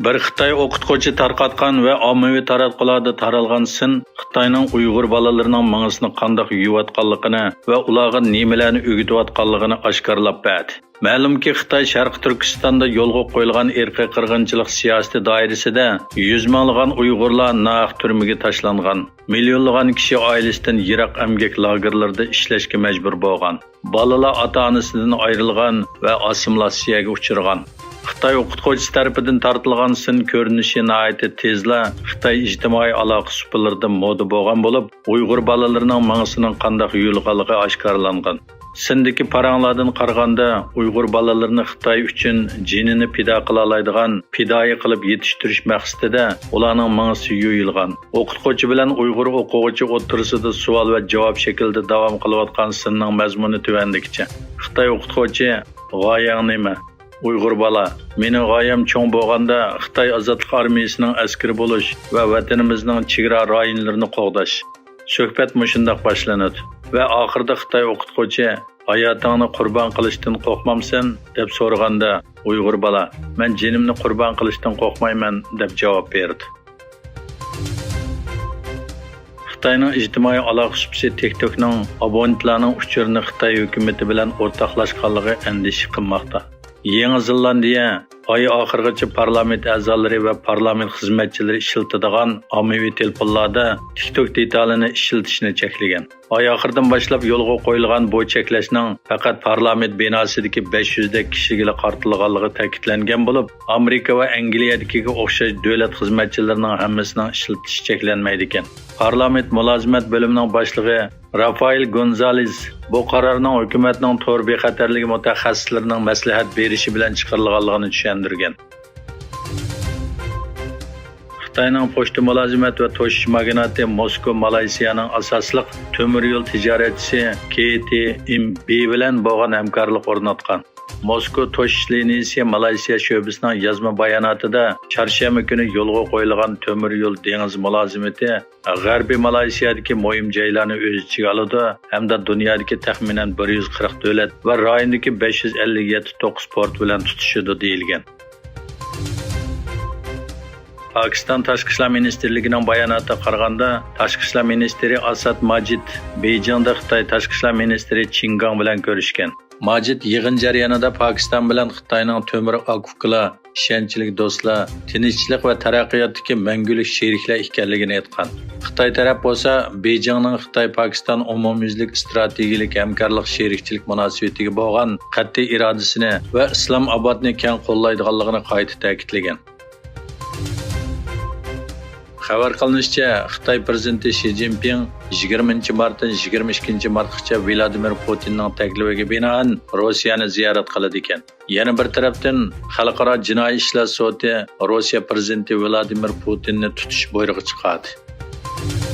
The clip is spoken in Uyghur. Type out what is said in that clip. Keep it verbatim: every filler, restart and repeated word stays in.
بىر خىتاي ئوقۇتقۇچى تارقاتقان ۋە ئاممىۋى تاراتقۇلاردا تارالغان سىن خىتاينىڭ ئۇيغۇر بالىلىرىنىڭ مېڭىسىنى قانداق يۇيۇۋاتقانلىقىنى ۋە ئۇلارغا نېمىلەرنى ئۆگىتىۋاتقانلىقىنى ئاشكارىلاپ بەردى. مەلۇمكى، خىتاي شەرقىي تۈركىستاندا يولغا قويۇلغان ئىرقىي قىرغىنچىلىق سىياسىتى دائىرىسىدە يۈز مىڭلىغان ئۇيغۇرلار ناھەق تۈرمىگە تاشلانغان، مىليونلىغان كىشى ئائىلىسىدىن يىراق ئەمگەك لاگېرلىرىدا ئىشلەشكە مەجبۇر بولغان، بالىلار ئاتا-ئانىسىدىن ئايرىلغان ۋە ئاسسىمىلياتسىيەگە ئۇچرىغان. خىتاي ئوقۇتقۇچىسى تەرىپىدىن تارتىلغان سىن كۆرۈنۈشى ناھايىتى تېزلا خىتاي ئىجتىمائىي ئالاقە سۇپىلىرىدا مودا بولغان بولۇپ، ئۇيغۇر بالىلىرىنىڭ مېڭىسىنىڭ قانداق يۇيۇلغانلىقى ئاشكارىلانغان. سىندىكى پاراڭلاردىن قارىغاندا، ئۇيغۇر بالىلىرىنى خىتاي ئۈچۈن جېنىنى پىدا قىلالايدىغان پىدائىي قىلىپ يېتىشتۈرۈش مەقسىتىدە ئۇلارنىڭ مېڭىسى يۇيۇلغان. ئوقۇتقۇچى بىلەن ئۇيغۇر ئوقۇغۇچى ئوتتۇرىسىدا سوئال ۋە جاۋاب شەكلىدە داۋام قىلىۋاتقان سىننىڭ مەزمۇنى تۆۋەندىكىچە. خىتاي ئوقۇتقۇچى: غايەڭ نېمە؟ ئۇيغۇر بالا: مېنىڭ غايەم چوڭ بولغاندا خىتاي ئازادلىق ئارمىيىسىنىڭ ئەسكىرى بولۇش ۋە ۋەتىنىمىزنىڭ چېگرا رايونلىرىنى قوغداش. سۆھبەت مۇشۇنداق باشلىنىدۇ ۋە ئاخىرىدا خىتاي ئوقۇتقۇچى: ھاياتىڭنى قۇربان قىلىشتىن قورقمامسەن؟ دەپ سورىغاندا، ئۇيغۇر بالا: مەن جېنىمنى قۇربان قىلىشتىن قورقمايمەن، دەپ جاۋاب بېرىدۇ. خىتاينىڭ ئىجتىمائىي ئالاقە سۇپىسى تىك توكنىڭ ئابونېنتلارنىڭ ئۇچۇرىنى خىتاي ھۆكۈمىتى بىلەن ئورتاقلاشقانلىقى ئەندىشە قىلماقتا. يېڭى زېلاندىيە ئاي ئاخىرىغىچە پارلامېنت ئەزالىرى ۋە پارلامېنت خىزمەتچىلىرى ئىشلىتىدىغان ئاممىۋى تېلېفونلاردا تىك توك دېتالىنى ئىشلىتىشنى چەكلىگەن. ئاي ئاخىرىدىن باشلاپ يولغا قويۇلغان بۇ چەكلەشنىڭ پەقەت پارلامېنت بىناسىدىكى بەش يۈزدەك كىشىگىلا قارىتىلغانلىقى تەكىتلەنگەن بولۇپ، ئامېرىكا ۋە ئەنگلىيەدىكىگە ئوخشاش دۆلەت خىزمەتچىلىرىنىڭ ھەممىسىنىڭ ئىشلىتىشى چەكلەنمەيدىكەن. پارلامېنت مۇلازىمەت بۆلۈمىنىڭ باشلىقى رافائېل گونزالېز بۇ قارارنىڭ ھۆكۈمەتنىڭ تور بىخەتەرلىكى مۇتەخەسسىسلىرىنىڭ مەسلىھەت بېرىشى بىلەن چىقىرىلغانلىقىنى چۈشەندۈرگەن. خىتاينىڭ پوچتا مۇلازىمەت ۋە توشۇش ماگناتى موسكو مالايسىيانىڭ ئاساسلىق تۆمۈر يول تىجارەتچىسى كېي تى ئېم بى بىلەن بولغان ھەمكارلىق ئورناتقان. موسكو توشۇش لىنىيىسى مالايسىيا شۆبىسىنىڭ يازما باياناتىدا چارشەنبە كۈنى يولغا قويۇلغان تۆمۈر يول دېڭىز مۇلازىمىتى غەربىي مالايسىيادىكى مۇھىم جايلارنى ئۆز ئىچىگە ئالىدۇ ھەمدە دۇنيادىكى تەخمىنەن بىر يۈز قىرىق دۆلەت ۋە رايوندىكى بەش يۈز ئەللىك يەتتە توققۇز پورت بىلەن تۇتىشىدۇ، دېيىلگەن. پاكىستان تاشقى ئىشلار مىنىستىرلىكىنىڭ باياناتىغا قارىغاندا، تاشقى ئىشلار مىنىستىرى ئاساد ماجىد بېيجىڭدا خىتاي تاشقى ئىشلار مىنىستىرى چىن گاڭ بىلەن كۆرۈشكەن. ماجىد يىغىن جەريانىدا پاكىستان بىلەن خىتاينىڭ تۆمۈر ئاكا-ئۇكىلار، ئىشەنچلىك دوستلار، تىنچلىق ۋە تەرەققىياتتىكى مەڭگۈلۈك شېرىكلەر ئىكەنلىكىنى ئېيتقان. خىتاي تەرەپ بولسا بېيجىڭنىڭ خىتاي-پاكىستان ئومۇميۈزلۈك ئىستراتېگىيەلىك ھەمكارلىق شېرىكچىلىك مۇناسىۋىتىگە بولغان قەتئىي ئىرادىسىنى ۋە ئىسلام ئابادنى كەڭ قوللايدىغانلىقىنى قايتا تەكىتلىگەن. خەۋەر قىلىنىشىچە، خىتاي پىرېزىدېنتى شى جىنپىڭ يىگىرمىنچى مارتتىن يىگىرمە ئىككىنچى مارتقىچە ۋلادىمىر پۇتىننىڭ تەكلىپىگە بىنائەن روسىيەنى زىيارەت قىلىدىكەن. يەنە بىر تەرەپتىن، خەلقئارا جىنايى ئىشلار سوتى روسىيە پىرېزىدېنتى ۋلادىمىر پۇتىننى تۇتۇش بۇيرۇقى چىقاردى.